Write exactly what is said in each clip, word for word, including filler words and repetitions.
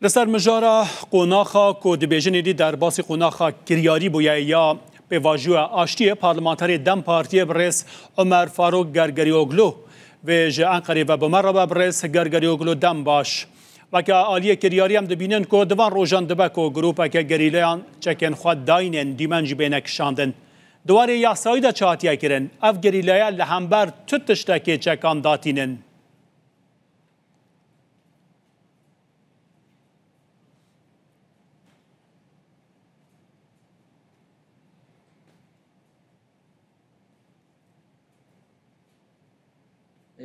Li ser mijara qonaxa ku dibêjin êdî derbasî qonaxa kiryarî bûye ya pêvajoya aştiyê, parlamenterê DEM Partiyê birêz Omer Faruk Gergerioglu vê ji Enqerê ve bi me re be. Birêz Gergerioglu, dem baş. Weke aliyê kiryarî em dibînin ku di van rojan dibe ku grûpeke gerîlayan çekên xwe dayînên dîmen jî bêne kişandin. Di warê yasayî de çi hatiye kirin? Ev gerîlaya li hember tu tiştekê çekan datînin?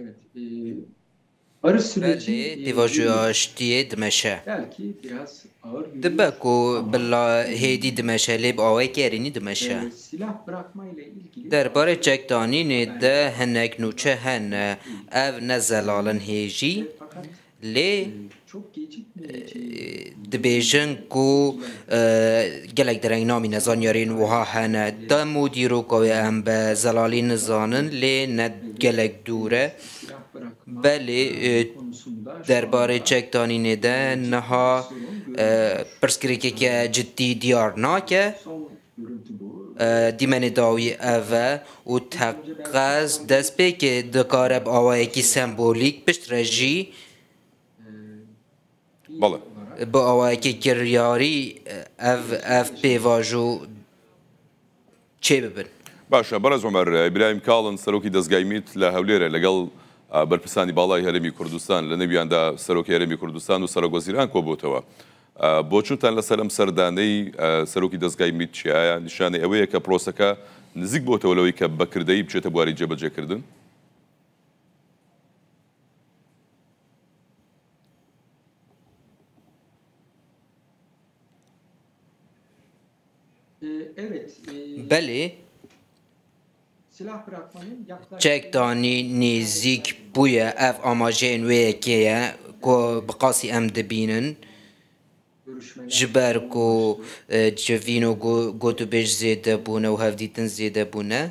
Evet, e, barış süreci, Belê, e, pêvajoya aştiyê dimeşe. Belki biraz ağır yürüyor. Dibe ku bila hêdî dimeşe, lê bi awayekî erênî dimeşe. E, silah bırakma ile ilgili Derbarê çekdanînê de hinek nûçe hene. Ev ne zelalin hêjî, lê, e, dibêjin ku, e, gelek dereng namîne, zanyariyên wiha hene. Dem û dîroka wê em bi zelalî nizanin, lê ne gelek dûr e. Belê, e, derbarê çekdanînê de niha, e, pirsgirêkeke cidî diyar nake. E, dîmenê dawî ev e û teqez destpêkê dikare bi awayekî sembolîk, piştre jî Bale. Bi awayekî kiryarî ev, ev pêvajo çêbibin. Baş e, Berez Omer, Îbrahîm Kalin, serokî dezgehê MÎT li Hewlêrê لەگەڵ، ئە، بەرپرسانی باڵای هەرێمی کوردستان، لە نێویاندا سەرۆکی هەرێمی کوردستان و سەرۆک وەزیران کۆبووتەوە. ئە، بۆچوونتان لەسەر ئەم سەردانەی، ئە، سەرۆکی دەزگای میت چیایە؟ نیشانەی ئەوەیە کە پرۆسەکە نزیک بۆتەوە لەوەی کە بەکردەیی بچێتە بواری جێبەجێکردن؟ Ee, evet, e, Belê, silah bırakmanın yaklaşık çekdanî nêzîk bûye. Ev amajeyên wê yekê ye ku bi qasî em dibînin. Ji ber ku, e, civîn û go-, gotûbêj zêde bûne û hevdîtin zêde bûne,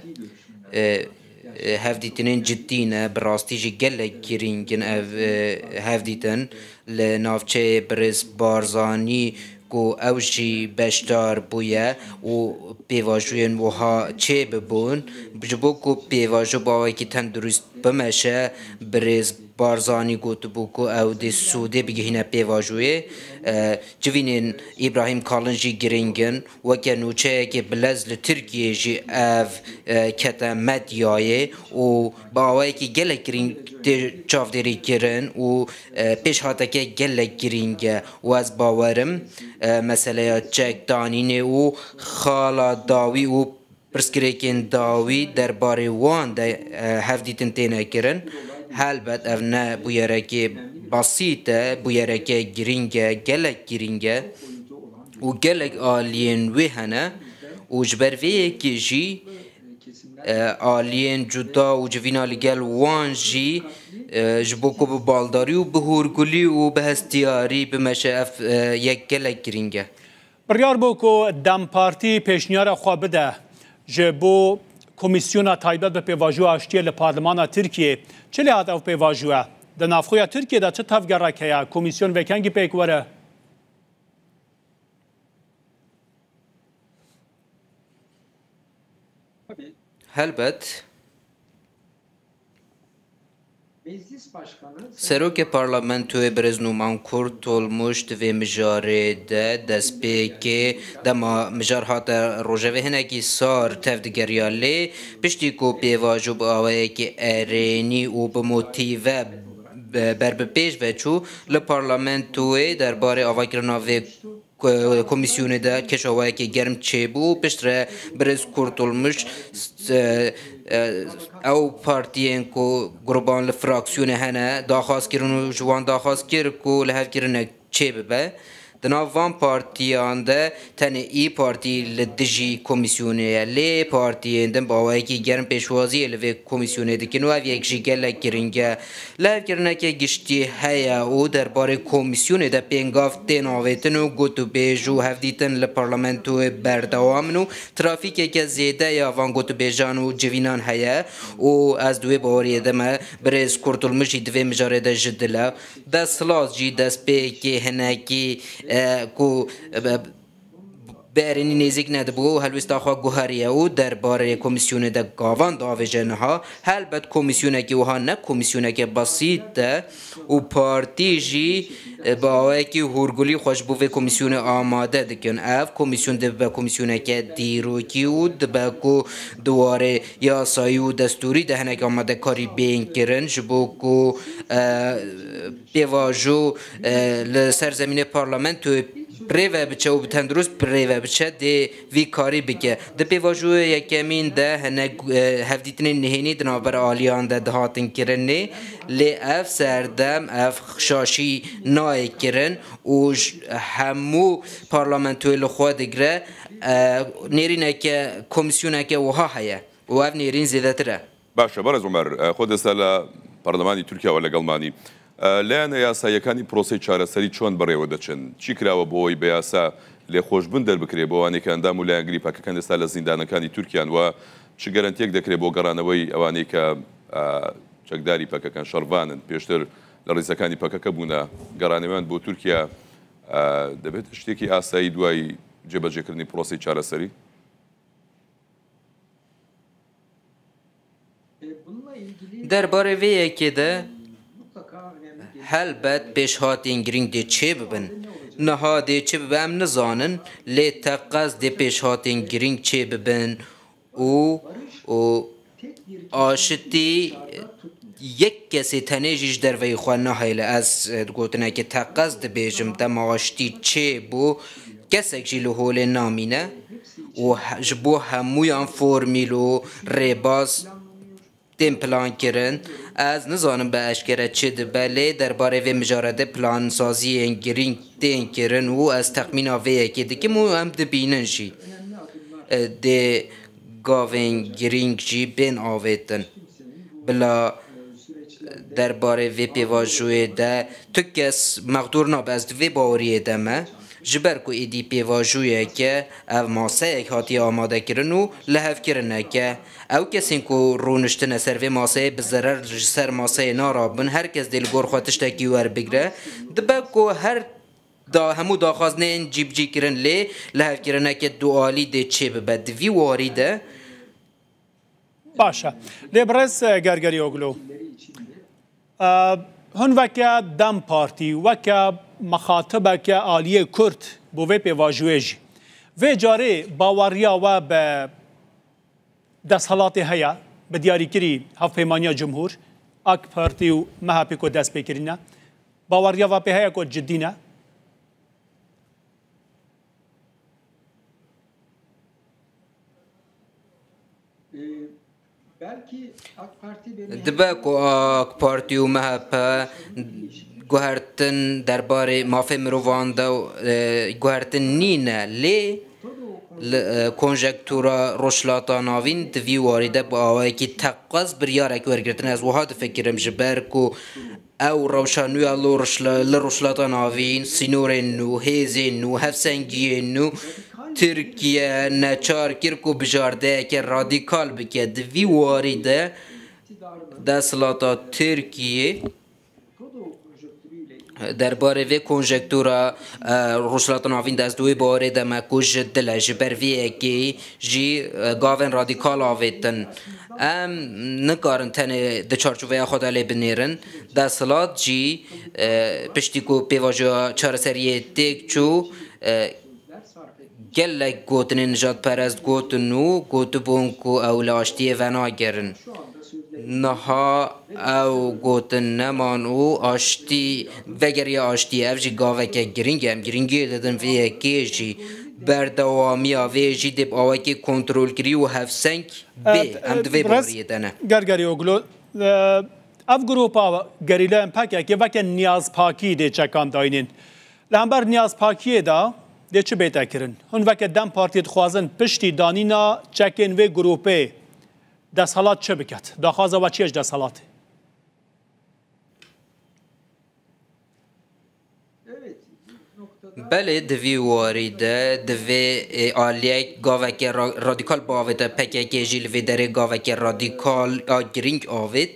e, e, hevdîtinên cidî ne, bi rastî jî gelek girîng in ev, e, hevdîtin. Li navçeyê birêz Barzanî ku ew jî beşdar bûye û pêvajoyên wiha çêbibûn, ji bo ku pêvajo bi awayekî tendurist bimeşe, birêz Barzanî gotibû ku ew dê sûdê bigihîne pêvajoyê. E, civînên Îbrahîm Kalin jî girîng in. Weke nûçeyekê bilez li Tirkiyê jî ev, e, kete medyayê û bi awayekî gelek girîng tê çavdêrî kirin û, e, pêşhateke gelek girîng e û ez bawerim, e, meseleya çekdanînê û xala dawî û pirsgirêkên dawî derbarê wan de, e, hevdîtin têne kirin. Helbet ev ne bûyerekê basît e, bûyereke girîng e, gelek girîng e û gelek aliyên wê hene û ji ber vê yekê jî, e, aliyên cuda û civîna li gel wan jî, e, ji bo ku bi baldarî û bi hûrgulî û bi hestiyarî bimeşe, ev, e, yek gelek girîng e. Biryar bû ku DEM Partî pêşniyara xwe bide ji bo komîsyona taybet bi pêvajoya aştiyê li Parlemana Tirkiyê. Çi lê hat ev pêvajoya? Di navxweya Tirkiyê de çi tevgerek heye? Komîsyon vê kengî pêk were? Helbet. Serokê Parlamentoyê birêz Numan Kurtulmuş di vê mijarê de destpêkê dema mijar hate rojevê hinekî sar tevdigeriya, lê piştî ku pêvajo bi awayekî erênî û bi motîve be-, ber bi pêş ve çû, li parlamentoyê derbarê avakirina vê ko-, komîsyonê de kêşawayekî germ çêbû. Piştre birêz Kurtulmuş, s-, e, ew partiyên ku gruban li fraksiyonê hene daxwaz kirin û ji wan daxwaz kir ku lihevkirinek çêbibe. Di nav van partiyan de tenê Î Partî li dijî komîsyonê ye. Lê partiyên din bi awayekî germ pêşwaziyê li vê komîsyonê dikin û ev yek jî gelek giring e. Lihevkirineke giştî heye û derbarê komîsyonê de pêngav tên avêtin û gotûbêj û hevdîtin li parlamentoyê berdewam in û trafîkeke zêde ya van gotûbêjan û civînan heye û ez di wê baweriyê de me. Birêz Kurtulmuş jî di vê mijarê de ji dil e. Desthilat jî destpêkê hinekî, e, ku, e, berênî nêzîk nedibû û helwêsta xwe guheriye û derbarê komîsyonê de gavan diavêje niha. Helbet komîsyonekî wiha ne komîsyoneke besît e û partî jî, e, bi awayekî hûrgulî xwe ji bo vê komîsyonê amade dikin. Ev komîsyon dibe komîsyoneke dîrokî û dibe ku di warê yasayî û destûrî de hinek amadekarî bên kirin ji bo ku, e, pêvajo, e, li ser zemînê parlamentoyê bi rê ve biçe û bi tendurist bi rê ve biçe dê vî karî bike. Di pêvajoyê yekemîn de hinek, e, hevdîtinên nihênî di navbera aliyan de dihatin kirinê, lê ev serdem, ev şaşî nayê kirin û ji hemû parlamentoyê li xwe digre, e, nêrîneke komîsyoneke wiha heye û ev nêrîn zêdetir e. باشە، بەڕێز عومەر، خۆت ئێستا لە پەرلەمانی تورکیاوە لەگەڵمانی. لایەنە یاساییەکانی پرۆسەی چارەسەری چۆن بەڕێوە دەچن؟ چی کراوە بۆ ئەوەی بە یاسا لێخۆشبوون دەربکرێ بۆ ئەوانەی کە ئەندام و لایەنگری پەکەکەن ئێستا لە زیندانەکانی تورکیان و چ گەرەنتیەک دەکرێ بۆ گەڕانەوەی ئەوانەی کە، ئە، چەکداری پەکەکەن، شەڕڤانن، پێشتر لە ڕیزەکانی پەکەکە بوونە، گەڕانەوەیان بۆ تورکیا، ئە، دەبێت شتێکی ئاسایی دوای جێبەجێکردنی پرۆسەی چارەسەری؟ Derbarê vê yekê de helbet pêşhatên girîng dê çêbibin. Niha dê çi bibe em nizanin, lê teqez dê pêşhatên girîng çêbibin û, û aşitî yek kesê tenê jî ji derveyî xwe nahêle. Ez, e, gotinekê teqez dibêjim, dema aştî çêbû, kesek jî li holê namîne û he-, ji bo hemûyan formîl û rêbaz tên plankirin. Ez nizanim bi eşkere çi dibe, lê derbarê vê mijarê de plansaziyên girîng tên kirin û ez texmîna vê yekê dikim û em dibînin jî. E, dê gavên girîng jî bên avêtin. Bila derbarê vê pêvajoyê de tu kes mexdûr nabe, ez di vê baweriyê de me. Ji ber ku êdî pêvajoyeke, ev maseyek hatiye amadekirin û lihevkirineke. Ew kesên ku rûniştine ser vê maseyê bi zerer ji ser maseyê narabin, her kes dê li gor xwe tiştekî werbigre. Dibe ku her da hemû daxwazinên cîbicî kirin, lê lihevkirineke dualî dê çêbibe. Di vî warî de, Baş e. Lê birêz, e, Gergerîoglu, e, hûn weke DEM Partî, weke mexatibeke aliyê Kurd bo vê pêvajoyê jî, vê carê baweriya we bi desthilatê heye, bi diyarîkirî Hevpeymaniya Cumhur, AK Partî û MHP ku dest pê kirîne? Baweriya we pê heye ku cidî ne? Dibe ku AK Partî û MHP guhertin derbarê mafê mirovan de, e, guhertin nîne, lê li, e, konjektura Rojhilata Navîn di vî warî de bi awayekî teqez biryarek wergirtin. Ez wiha difikirim, ji ber ku ew rewşa nû ya li Rojhila-, li Rojhilata Navîn, sînorên nû, hêzên nû, hevsengiyên nû, Tirkiye neçar kir ku bijardeyeke radîkal bike. Di vî warî de desthilata Tirkiyê derbarê vê konjektura, e, Rojhilata Navîn de ez di wê bawerê de me ku ji dil e, ji ber vê yekê jî, e, gavên radîkal avêtin. Em nikarin tenê di çarçoveya xwe de lê binêrin. Desthilat jî, e, piştî ku pêvajoya çareseriyê têk çû, e, gelek gotinên nijadperest gotin û gotibûn ku ew li aştiyê venagerin. Niha ew gotin neman û aştî, vegeriya aştiyê. Ev jî gaveke giring e. Em giringiyê didin vê yekê jî. Berdewamiya vê jî dê bi awekî kontrolkirî û hevseng bê. Em di vê baweriyê de ne. Gergerîoglu, e, ev grupa gerîlayan P K K weke niyazpakî dê çekan dayînên. Li hember niyazpakiyê de dê çi bête kirin? Hûn weke DEM Partiyê dixwazin piştî danîna çekên vê grûpê desthilat çi biket? Daxwaza we çi ye ji desthilatê? Belê, di vî warî de divê, ê, aliyek gaveke ra-, radîkal biavête, P K K jî li vê derê gaveke radîkal a girîng avêt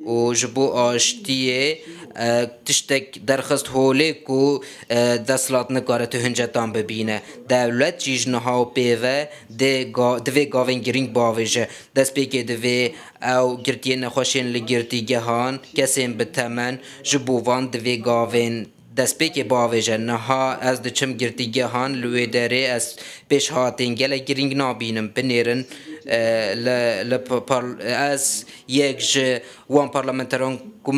û ji bo aştiyê, e, tiştek derxist holê ku, e, desthilat nikare tu hincetan bibîne. Dewlet jî ji niha û pê ve dê ga-, divê gavên girîng biavêje. Destpêkê divê ew girtiyên nexweşên li girtîgehan, kesên bi temen, ji bo van divê gavên destpêkê biavêje. Niha ez diçim girtîgehan, li wê derê ez pêşhatên gelek girîng nabînim. Binêrin, e, li, li pa-, par-, ez yek ji wan parlamenteran ku,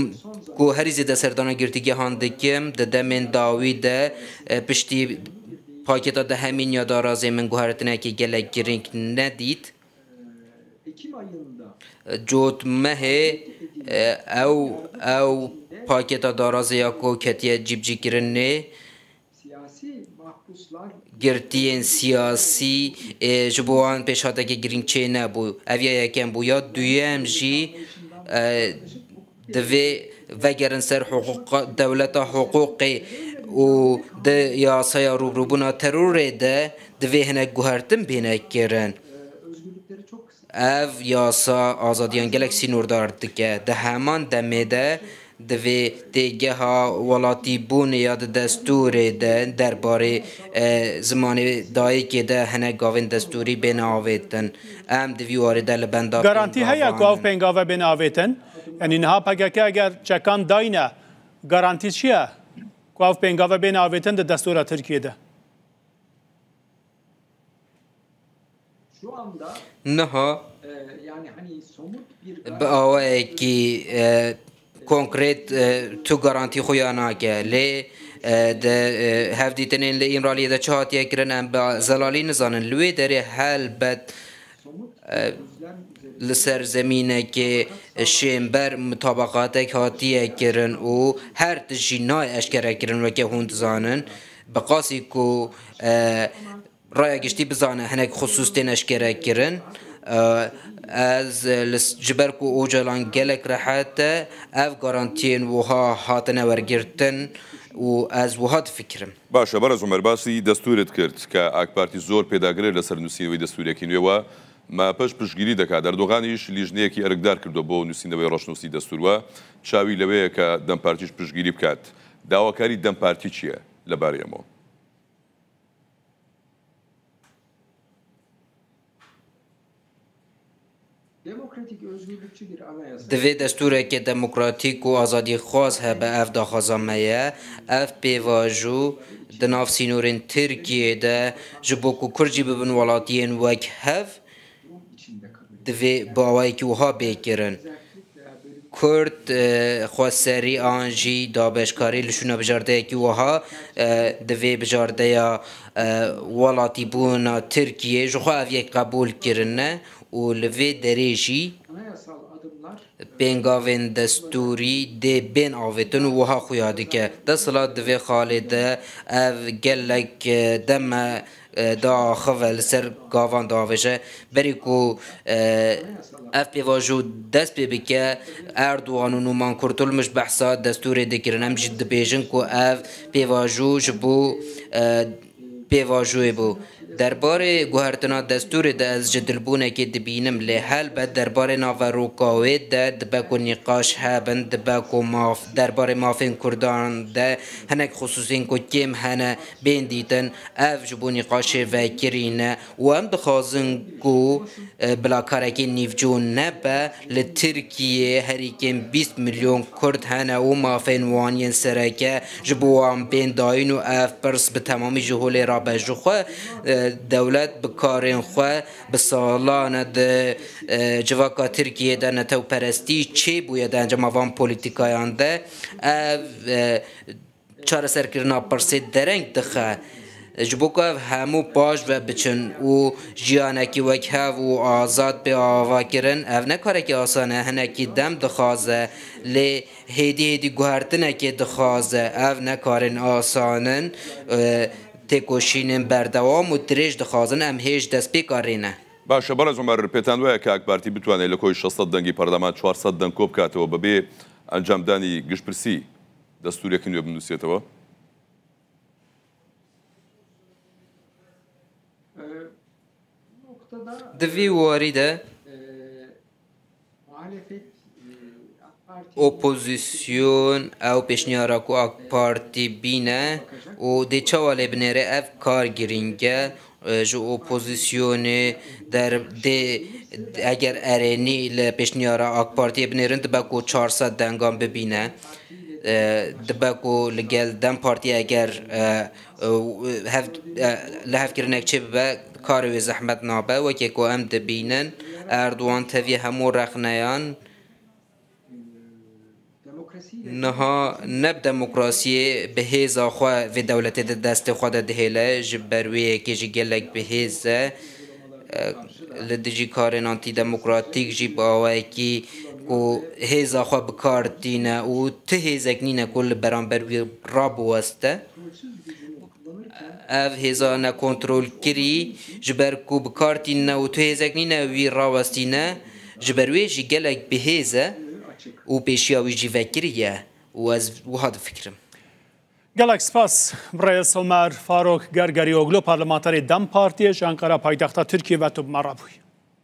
ku herî zêde serdana girtîgehan dikim, di demên dawî de, e, piştî pakêta dehemîn ya darazê min guhertinekê gelek girîng nedît. Cotmehê, e, ew, ew pakêta darazê ya ku ketiye cîbicîkirinê, girtiyên siyasî, e, ji bo wan pêşhateke girîng çê nebû. Ev ya yekem bû. Ya duyem jî, e, divê vegerin ser hiqûqa, dewleta hiqûqê û di yasaya rûbirûbûna terorê de divê hinek guhertin bêne kirin. Ev yasa azadiyan gelek sînordar dike. Di heman demê de divê têgeha welatîbûnê ya di destûrê de derbarê, e, zimanê dayikê de hinek gavên destûrî bêne avêtin. Em di vî warî de li benda Garantî heye ku ev pêngava bêne avêtin? Yanî niha P K K eger çekan dayne, garantî çi ye ku ev pêngava bêne avêtin di destûra Tirkiyê de? Niha bi awayekî, e, konkret, e, tu garantî xuya nake. Lê, e, di, e, hevdîtinên li Îmraliyê de çi hatiye kirin, em bi zelalî nizanin. Li wê derê helbet, e, li ser zemînekê şênber mutabaqatek hatiye kirin û her tişt jî nayê eşkere kirin, weke hûn dizanin. Bi qasî ku, e, raya giştî bizane, hinek xisûs tên eşkere kirin. E, ez, e, li s-, ji ber ku Ocalan gelek rehet e, ev garantiyên wiha hatine wergirtin û ez wiha difikirim. Baş e, Berez Omer, basî destûrê dikirt ke AK Partî zor pêdagirê li ser nûsînê wê destûrekî nû ye. We, MHP ji piştgirî dike. Erdoganî jî lîjneyekî erkdar kirdo bo nûsînê wê reşnûsî destûr. We çawî li wê ye ke DEM Partî ji piştgirî biket? Dawakarî DEM Partî çi ye li barê emo? Divê destûreke demokratîk û azadîxwaz hebe, ev daxwaza me ye. Ev pêvajo di nav sînorên Tirkiyê de ji bo ku Kurd jî bibin welatiyên wek hev, divê bi awayekî wiha bê kirin. Kurd, e, xweserî an jî dabeşkarî li şûna bijardeyekî wiha, e, divê bijardeya, e, welatîbûna Tirkiyê ji xwe ev yek qebûl kirine û li vê derê jî pêngavên destûrî dê bên avêtin û wiha xuya dike. Desthilat di vê xalê de ev gelek, e, dem e, e, diaxive, li ser gavan diavêje. Berî ku, e, ev pêvajo dest pê bike, Erdogan û Numan Kurtulmuş behsa destûrê dikirin. Em jî dibêjin ku ev pêvajo ji bo, e, pêvajoyê bû. Derbarê guhertina destûrê de ez ji dilbûnekê dibînim, lê helbet derbarê naveroka wê de dibe ku nîqaş hebin, dibe ku maf, derbarê mafên Kurdan de hinek xisûsên ku kêm hene, bên dîtin, ev ji bo nîqaşê vekirî ne û em dixwazin ku, e, bila karekê nîvco nebe, li Tirkiyê herî kêm bîst milyon Kurd hene û mafên wan yên sereke ji bo wan bên dayîn û ev pirs bi temamî ji holê rabe. Ji xwe, e, dewlet bi karên xwe bi salan e di, e, civaka Tirkiyê de netewperestî çêbûye di encama van polîtîkayan de. Ev, e, çareserkirina pirsê dereng dixe. Ji bo ku ev hemû paş ve biçin û jiyanekî wekhev û azad bê avakirin, ev ne karekî asan e. Hinekî dem dixwaze, lê hêdî hêdî guhertinekê dixwaze. Ev ne karên asan in, e, têkoşînên berdewam û dirêj dixwazin. Em hêj destpêka rê ne. Baş e, Berez Omer, pêtan waya کە ئاک پارتی بتوانێت لە کۆی شەش سەد دەنگی پەرلەمان چوار سەد دەنگ کۆ بکاتەوە بەبێ ئەنجامدانی گشتپرسی دەستوورێکی نوێ بنووسێتەوە؟ Di vî warî de opozîsyon ew pêşniyara ku AK Partî bîne û dê çawa lê binêre, ev kar girîng e. Ji opozîsyonê der dê, eger erênî li pêşniyara AK Partiyê binêrin, dibe ku çar sed dengan bibîne. Dibe ku li gel DEM Partiyê eger hev, lihevkirinek çêbibe, karê wê zehmet nabe. Wekî ku em dibînin, Erdogan tevî hemû rexneyan niha ne bi demokrasiyê, bi hêza xwe vê dewletê di destê xwe de dihêle, ji ber wê yekê jî gelek bi hêz e. Li dijî karên antîdemokratîk jî bi awayekî ku hêza xwe bi kar tîne û ti hêzek nîne ku li beramber wî rabiweste. Ev hêza nekontrolkirî, ji ber ku bi kar tînine û tu hêzek nîne wî rawestîne, ji ber wê jî gelek bi hêz e û pêşiya wî jî vekirî ye û ez wiha difikirim. Gelek spas. Birêz Omer Farok Gergerioglu, parlamenterê DEM Partiyê ji Ankara paytexta Tirkiyê ve tu bi me re bûyî.